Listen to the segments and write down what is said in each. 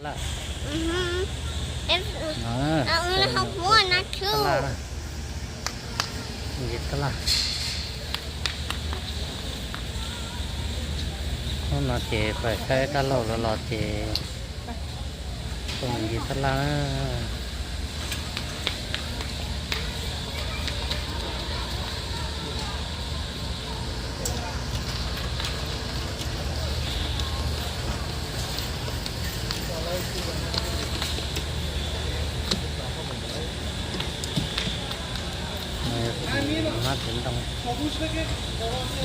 Laj. Mhm. Es, no, I wanna have one, not two. Tab laj. Nce tab laj. Hnub no ces pais saib dab laug los los ces tuaj mus nce tab laj na. Mab txiv ntoo,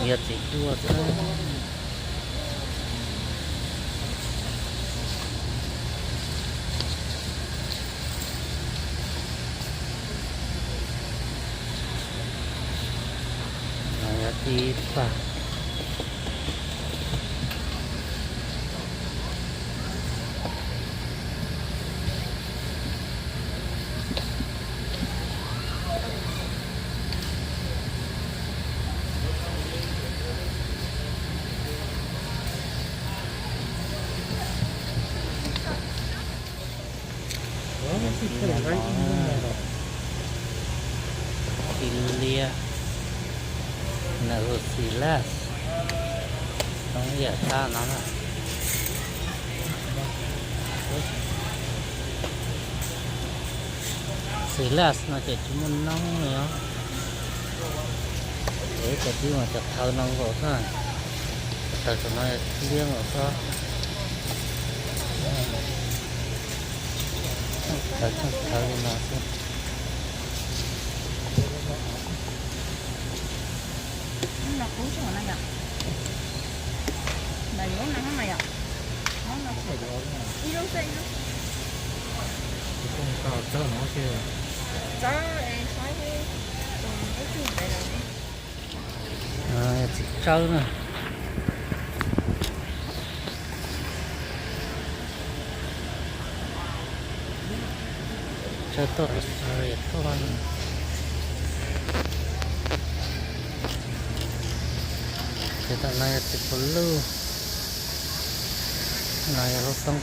yog txiv duaj xwb. No yog tib pab. Xis lias, nws hu xis las, zoo yam sab no na. Xis las no ces tsis muaj noob li os. Ces cov tib mas cov thaw no nkaus xwb. Cov thaw tam no liab nkaus xwb. Thaw tsooj thaw li no xwb. Lub no kub tshaj qhov no yom. Ntawm lub no mas yom. Ib lub xwb ib lub. Txawb es saib tus ib tug ntawd los. Txiv tsawb na. Tsawb tuaj Australia tuaj. Ces tam no yog txiv pus luj, no yog lub toob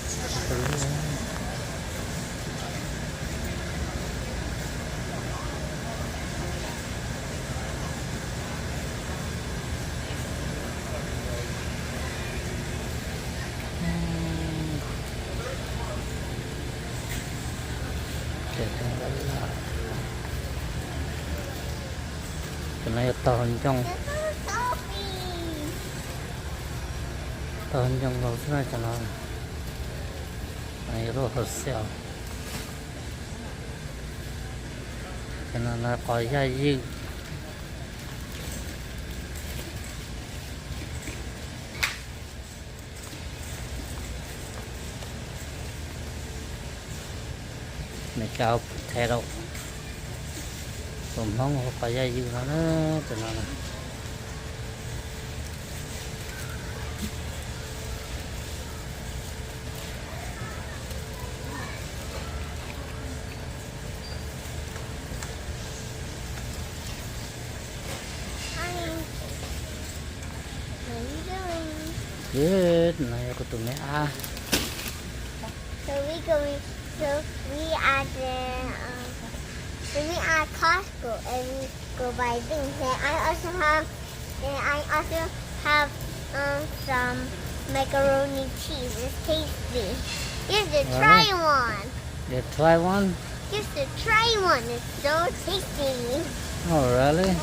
txiv pus luj. Cov no yog tog ncoo, tog ncoo nkaus xwb na cov no. Yog lub hauv xeos. Cov no qos yaj ywm. Meskas hu potato, tus Hmoob hu qos yaj ywm no na, cov no na. Good, no yog kuv tus me ab. So we going, so we at the, um, so we at Costco and we go buy things. And I also have, and I also have, um, some macaroni cheese. It's tasty. You should try one. You try one? You should try one. It's so tasty. Oh, really?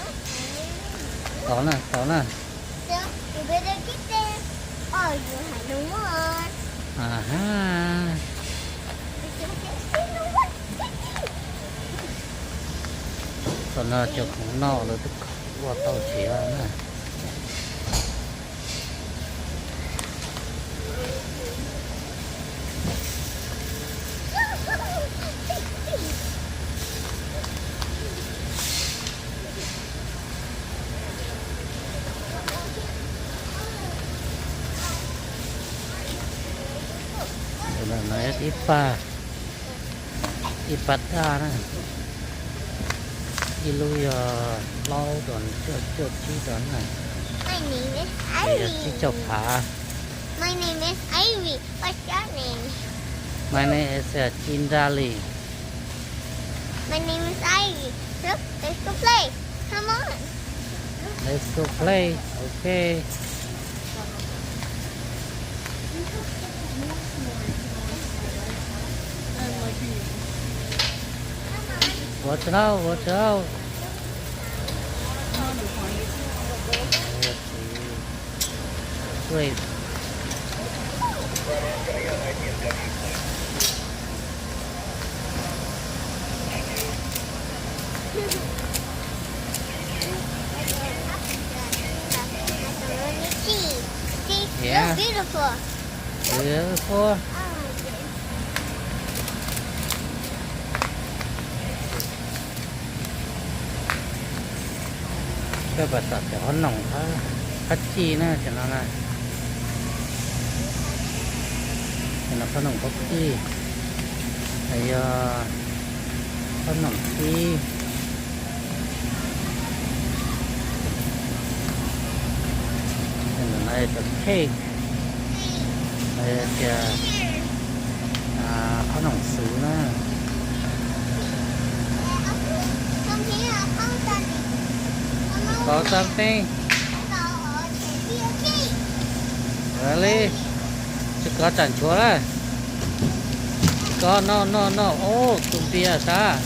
Tau na, tau na. So, you better get there. Oh, you have no more. Aha. Tam no cov khoom noj lawv twb ua tau siav na. Ib pab, ib pab daj na, ib lub yog plaub tus, cuaj cuaj tsib tus na, yog tsib caug phav. My name is Ivy. What's your name? My name is uh, Cindali. My name is Ivy. Look, let's go play. Come on. Let's go play. Okay. Watch out, watch out. Wait. Yeah. Beautiful. Beautiful. Koj pom tom cov qhob noom qab cig na, cov no na. Cov no qhob noom qab cig, yog qhob noom cig. Cov no yog cov cake, tias qhob noom xwb na. Có something. Really? Tsis có tsam nchuav lawm. Tsis có, no no no, tus npias sab.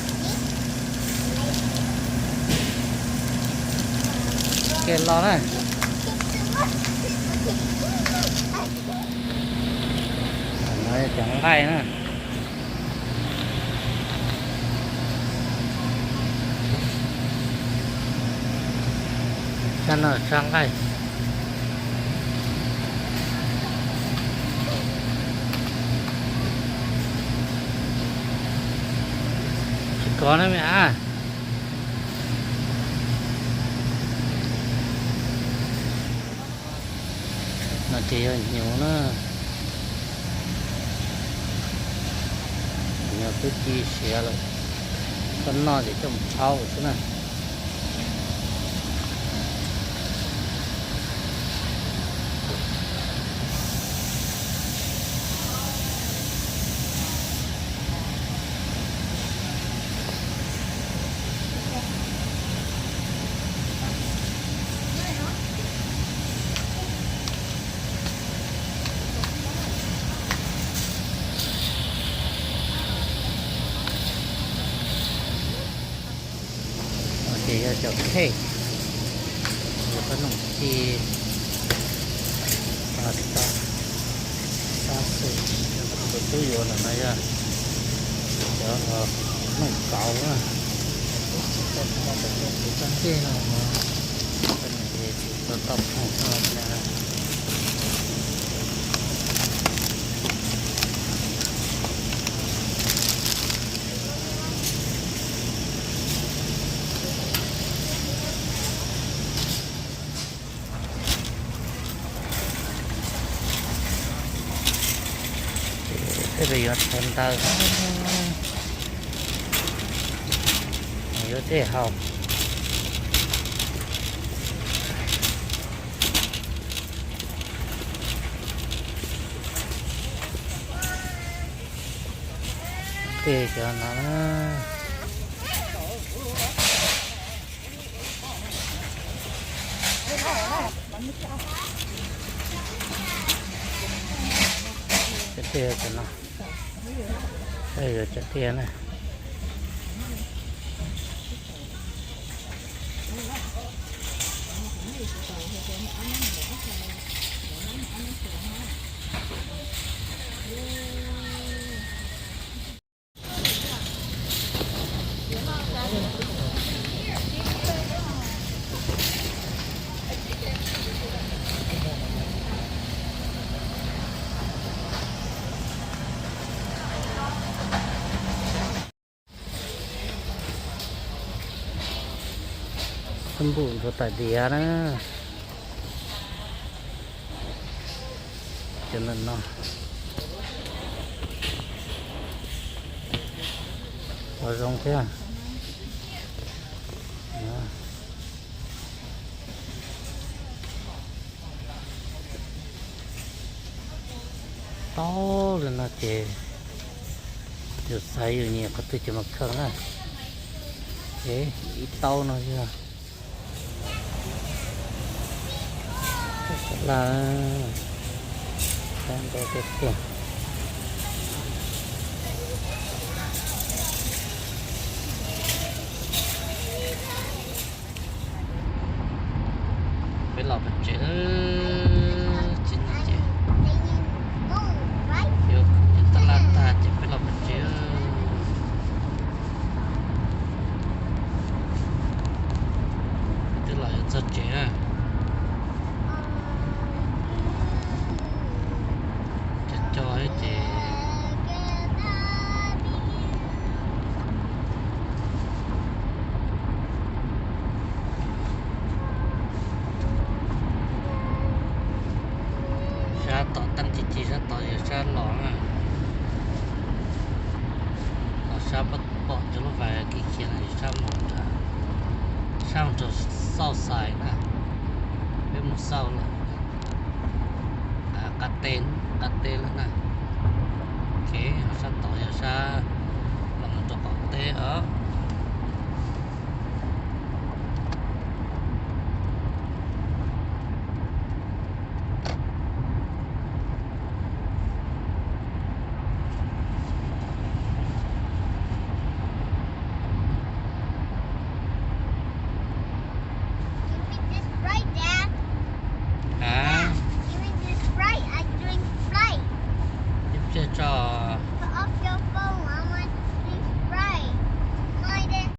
Kev los na. Cov nqaij na. Sab no sab nqaij. Tsis kov na me a. No ces yog hnyuv na. Hnyuv twb ci siav lawm, koj noj ces coj mus tshau xwb na. Ces yog cov cake, yog qhob noom ci, pasta, pasta, tus tub yuav no na yog cov noom kauv na, tus txaj ntej no, tsis tau tau phoom no na. Thiaj li yuav rhawv ntawd, yuav tej haus. Tej cov no na. Cov tiaj cov no, yuav cov tiaj na. Npum nthuav tais diav na. Cov no, no, ua zoo thiab. Tau li no ces Yus xaiv yus nyiam qhov twg ces mas khaws na. Ces ib taub no yog, laj, ntau tiag tiag. Peb los pem tsev lawm, tsis nyiam ces yuav tab laj tag ces peb los pem tsev. Twb los yuav txog tsev na. Cov co ces sab tom teeb ci ci, sab tod yog sab los na. Los sab pom cov lub vais khiav khiav no yog sab mus, sab mus rau south side na. Peb mus south lawm. Qab teb, qab teb lawm na. Ok, ho sab tod yog sab los mus rau qaum teb os.